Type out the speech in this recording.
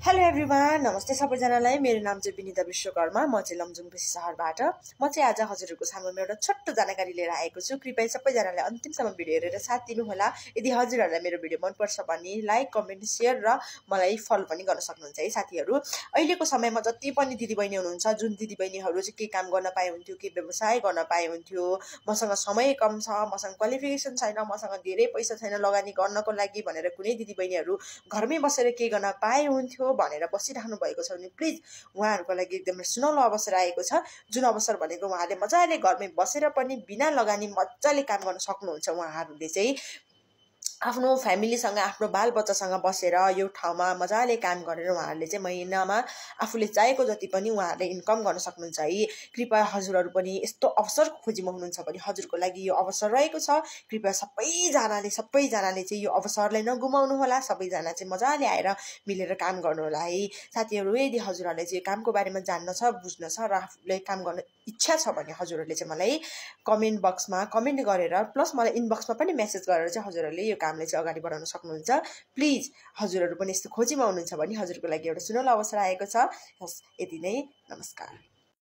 Hello everyone, नमस्ते सबैजनालाई। मेरो नाम चाहिँ विनिता विश्वकर्मा। म चाहिँ लमजुङबेसी सहरबाट। म चाहिँ आज हजुरहरूको सामुमा एउटा छोटो जानकारी लिएर आएको छु। कृपया सबैजनाले अन्तिमसम्म भिडियो हेरेर साथ दिनुहोला। यदि हजुरहरूलाई मेरो भिडियो मनपर्छ भने लाइक, कमेन्ट, सेयर र मलाई फलो पनि गर्न सक्नुहुन्छ है साथीहरू। अहिलेको समयमा जति पनि दिदीबहिनी हुनुहुन्छ, जुन दिदीबहिनीहरू चाहिँ के काम गर्न पाए हुन्थ्यो, के व्यवसाय गर्न पाए हुन्थ्यो, मसँग समय कम छ, मसँग क्वालिफिकेसन छैन, मसँग धेरै पैसा छैन लगानी गर्नको लागि भनेर कुनै दिदीबहिनीहरू घरमै बसेर के गर्न पाए हुन्थ्यो भनेर बसिराख्नु भएको छ भने प्लिज उहाँहरूको लागि एकदमै सुनौलो अवसर आएको छ। जुन अवसर भनेको उहाँले मजाले घरमै बसेर पनि बिना लगानी मजाले काम गर्न सक्नुहुन्छ। उहाँहरूले चाहिँ आफ्नो फ्यामिलीसँग, आफ्नो बालबच्चासँग बसेर यो ठाउँमा मजाले काम गरेर उहाँहरूले चाहिँ महिनामा आफूले चाहेको जति पनि उहाँहरूले इन्कम गर्न सक्नुहुन्छ है। कृपया हजुरहरू पनि यस्तो अवसरको खोजीमा हुनुहुन्छ भने हजुरको लागि यो अवसर रहेको छ। कृपया सबैजनाले चाहिँ यो अवसरलाई नगुमाउनु होला। सबैजना चाहिँ मजाले आएर मिलेर काम गर्नु होला है साथीहरू। यदि हजुरहरूले चाहिँ कामको बारेमा जान्न छ, बुझ्न छ र आफूले काम गर्न इच्छा छ भने हजुरहरूले चाहिँ मलाई कमेन्ट बक्समा कमेन्ट गरेर प्लस मलाई इनबक्समा पनि मेसेज गरेर चाहिँ हजुरहरूले यो कामलाई चाहिँ अगाडि बढाउन सक्नुहुन्छ। प्लिज हजुरहरू पनि यस्तो खोजीमा हुनुहुन्छ भने हजुरको लागि एउटा सुनौलो अवसर आएको छ। यति नै, नमस्कार।